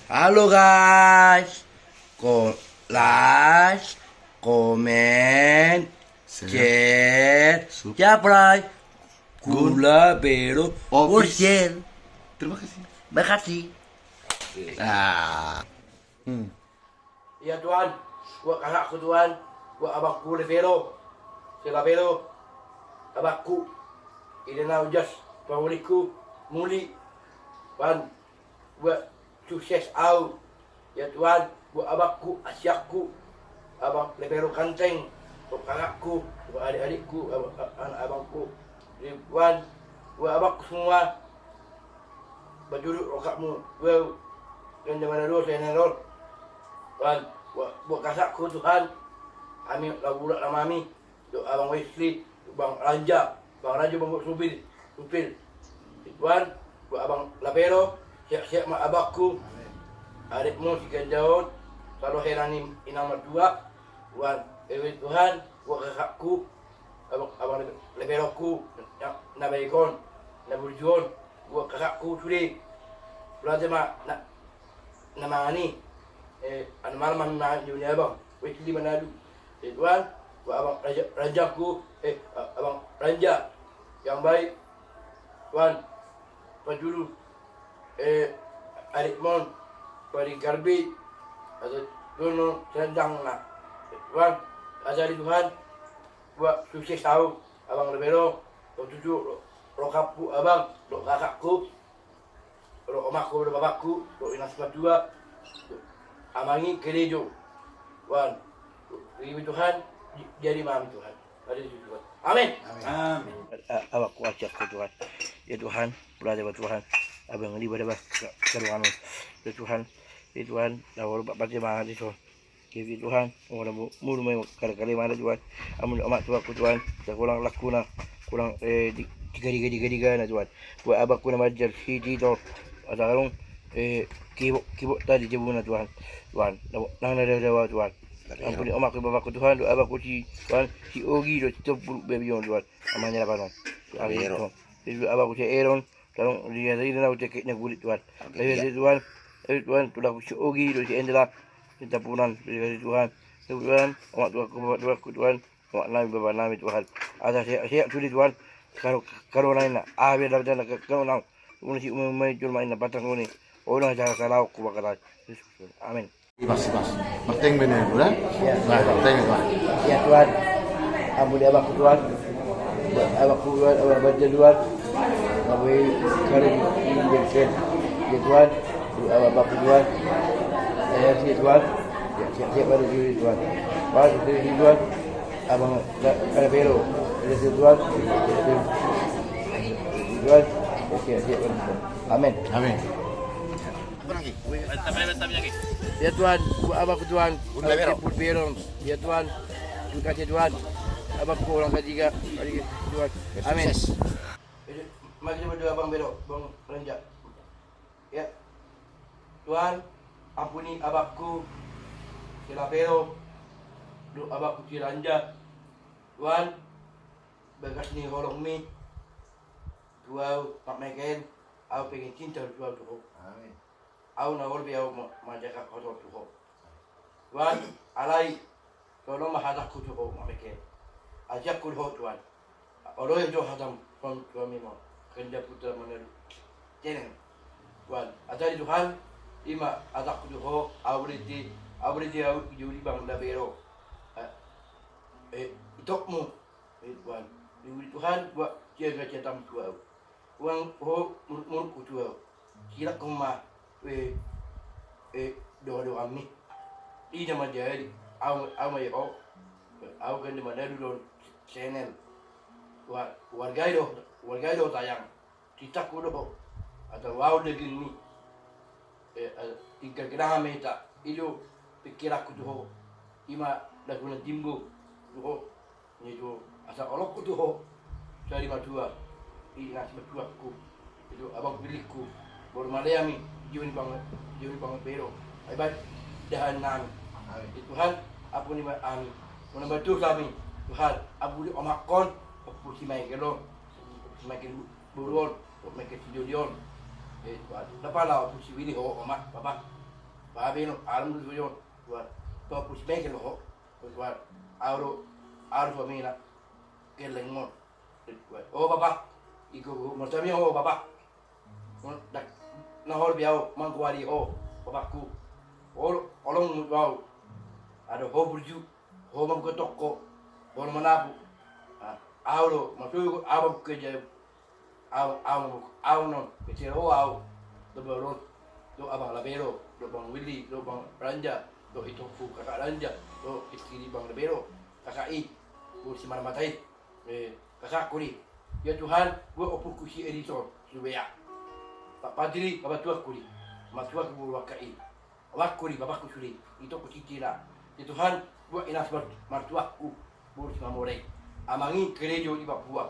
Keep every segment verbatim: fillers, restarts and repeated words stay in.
Halo guys, ko like, komen, share, subscribe. Gula Bero Official. Terima kasih. Makasih. Nah. Hmm. Ia Tuhan, buat kakakku Tuhan, buat abangku Lepero, Selapero, abangku, ida na ujas pamulingku, muli, Tuhan, buat sukses au, ia Tuhan, buat abangku, asiakku, abang Lepero Kanteng, buat kakakku, buat adik-adikku, abang, anak abangku, Tuhan, buat abangku semua, Bajulu rongkapmu, weu, ganda mana dosa yang error. Tuhan, buat, buat kasakku Tuhan, kami lagu ulat namami, do abang Wesley, do bang Ranja, bang Ranja bang supir, supir. Tuhan, buat abang Lapero, siap-siap ma abangku. Adikmu si Ganjaon, salo heran inang mertua. Tuhan, ewe Tuhan, buat kasakku, abang, abang Leperokku, na, na baikon, na burjuon, buat kasakku sude. Berarti ma na, na mangani. Eh, anu malam ma na juni abang. Wis di mana du. Eh, Tuhan, buat abang raja, rajaku, eh, abang raja yang baik. Tuhan, pajulu, eh, adikmon, paling karbi, atau dono sendang na. Tuhan, ajari Tuhan, buat sukses au, abang Lepero, do tutu, rongkapku abang, do kakakku, do omakku, do bapakku, do inas matua, do amangi gerejo. Wan, ribu Tuhan, jadi mami Tuhan. Ada di Tuhan. Amin. Amin. Abangku, asiakku Tuhan. Ya Tuhan, berada ba Tuhan. Abang di pada ba, karuangan. Ya Tuhan, ya Tuhan, lawan bapak dia mangan di Tuhan. Jadi Tuhan, ora mulu mai kare-kare mana Tuhan. Amun omak tuaku Tuhan, ya kurang lakuna, kurang, eh, di, diga-diga, diga-diga na Tuhan. Buat abangku na majar si Tito, ada karung, eh, kibok, kibok tadi jebuna Tuhan. Tuhan, nang na dawa Tuhan. Ampuni omakku bapakku Tuhan, do abangku si Tuhan, si Ogi, do si Topur, bebion Tuhan. Amanya lapanon. Amin. Itu abangku si Eron, Tolong dia tadi na ucek na gulit Tuhan. Tapi dia Tuhan, eh Tuhan, tulang si Ogi, do si Endra, di Tampunan, dikasih Tuhan. Tuhan, omak tuaku, bapak tuaku Tuhan, omak nami, bapak nami Tuhan. Asa sehat, sehat sudah Tuhan. Kalau, kalau lain na, ah biar dapat na kalau nang, udah si umai umai cuma main na patang ini. Oh, udah salah salah aku bakal. Amin. Bas, bas. Marteng bene, ya? Iya. Nah, marteng, Pak. Ya Tuhan, ampuni abangku Tuhan. Abangku Tuhan, abang baca Tuhan. Ampuni kami di Indonesia. Ya Tuhan, abangku Tuhan. Ya, ya Tuhan. Ya, siap, siap baru diri Tuhan. Baru diri Tuhan. Abang, ada bero. Ya Tuhan. Tuhan. Ya, siap, siap baru Tuhan. Amin. Amin. Ya Tuhan, buat abangku Tuhan. Buat Bero. Ya Tuhan, terima kasih Tuhan. Abangku orang ketiga, Tuhan. Amin. Mari kita berdoa, Bang Bero, Bang Renja. Ya Tuhan, ampuni abangku si Lapero, do abangku si Ranja. Tuhan, bagas ni holongmi tu au, Pak Meken, au pengen cinta tu au tu ho. Amin. Au na olo be au ma-, manjaga kotor tu ho. Tuhan, alai, tolong ma hatangku tu ho, mameke. Ajakku tu ho, Tuhan. Olo jo hatam, Tuhan, Tuhan mimo. Kerja putra meneru. Teneng. Tuhan, ajari Tuhan, ima ajakku tu ho, au berhenti, au berhenti au, juli bang da bero. Eh, eh, itokmu. Eh, Tuhan. Juli Tuhan, buat jaga cintamu tu au. Uang ho muruk-murukku tu au. Silak ho ma, eh, eh, doa-doami. Ida ma jadi, au, au ma ho. Au kan di mana dulu channel. Wa-, wargai do, wargai do tayang. Citakku do ho. Atau au dagingmi. Eh, eh, tinggal kenangan meta. Ido pikiranku tu ho. Ima lagu na timbo tu ho. Ni tu asa olokku tu ho. Sari matua. I nasi matuakku. Itu abang pilihku. Baru maleami. Jiwa ni bang, jiwa ni bang bero. Ai baik. Dahan nami. Amin. Itu Tuhan, ampuni ma ami. Muna bantu kami. Tuhan, ampuni omakkon. Ampuni si Michael on. Si Michael Buruon. Omak ke si Jolion. Eh, Tuhan. Dapala ampuni si Willy ho, omak, bapak. Babe no, alam tu sujo. Wa, to pus meke lo ho. Wa, auro, auro suamina. Keleng mo. Wa, o bapa. Iko ko, mo tami o bapa. Dak, na hor biau, mangkuari ho, bapakku. Olo, olong mu bau. Ado ho burju. Ho mambuka toko, ho na manapu. Ah, au do, maksudku, au mambuka jai. Au, au mambuka, au non, kecil ho au. Do Bang Ros, do Abang Labero, do Bang Willy, do Bang Ranja, do itokku kakak Ranja, do istri Bang Labero, kakak i, do si Marmata i. Eh, kakakku di. Ya Tuhan, gue opukku si Edison, si Bea. Pak Padri, bapak tuaku di. Matuaku gue kakak i. Awakku di bapakku sude, itokku cicila. Ya Tuhan, buat inas mar-, martuakku, boru si Mamora i. Amang i kerejo di Papua.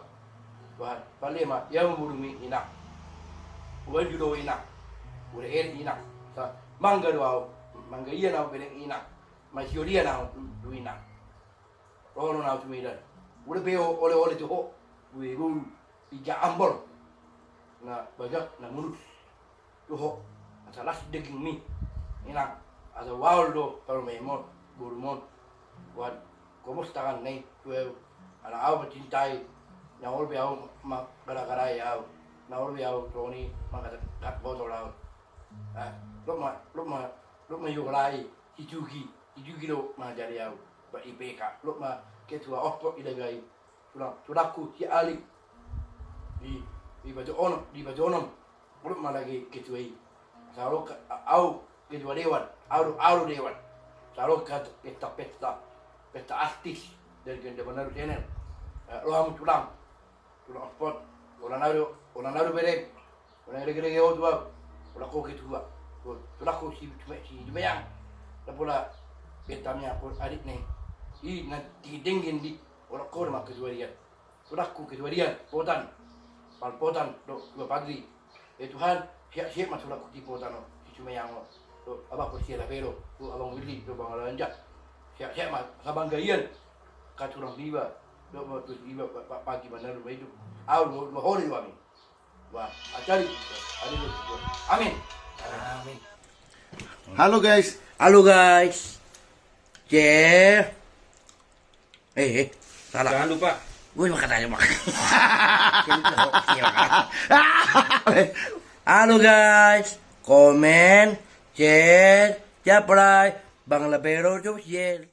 Tuhan, pale ma, ia membunuh mi inang. Bukan judo inang. Udah eri inang. Sa, mangga do au, mangga ia nau beleng inang. Masih dia nau du inang. Rono nau sumedan. Udah beo oleh-oleh tu ho. Gue boru, ija ambor. Na bagak, na mulus. Tu ho, asa las daging mi. Inang, asa waol do, kalau memon, burmon. Wan, komos tangan nei, tu eu. Ala au mencintai, na ol be au ma-, gara-garai au. Na ol be au toni, mangkatak botol au. Ah, lok ma, lok ma, lok ma iolai, si Jugi, si Jugi do mangajari au. Ba I P K, lok ma ketua ospot i dagai. Tulang, tulangku si Alik. Di, di Bajo Onom, di Bajo Onom. Molo ma lagi ketua i. Saro ka, a-, au ketua dewan, au, au dewan. Saro ka pesta, pesta, pesta artis dari Ganda Banaru Channel. Eh, lo hamu tulang. Tulang ospot. Ora naru, ora naru bereng. Ora rege-rege ho tu au. Ora ko ketua. Ora ko si, si Jumayang. Ora pola pesta mi aku adik ne. I na tinggi denggen di. Ora ko ma ketua dia. Tulangku ketua dia, Potan. Pal Potan, do, tua Padri. Ya Tuhan, siap-siap ma tulangku di Potan, o, si Jumayang, o. Do, abangku si Labero, do, Abang Willy, do, Bang Ranja. Siap-siap ma, sabangga ian. Ka tulang niba, do, ma, tu iba, pa, pa, pagi manalu ma itu. Au, ma, ma hore do amin. Wah, acari. Amin. Amin. Halo guys. Halo guys. Cek. Eh, eh, salah. Jangan lupa. Gue mau katanya, Mak. Halo guys, komen, share, subscribe, Bang Labero Official.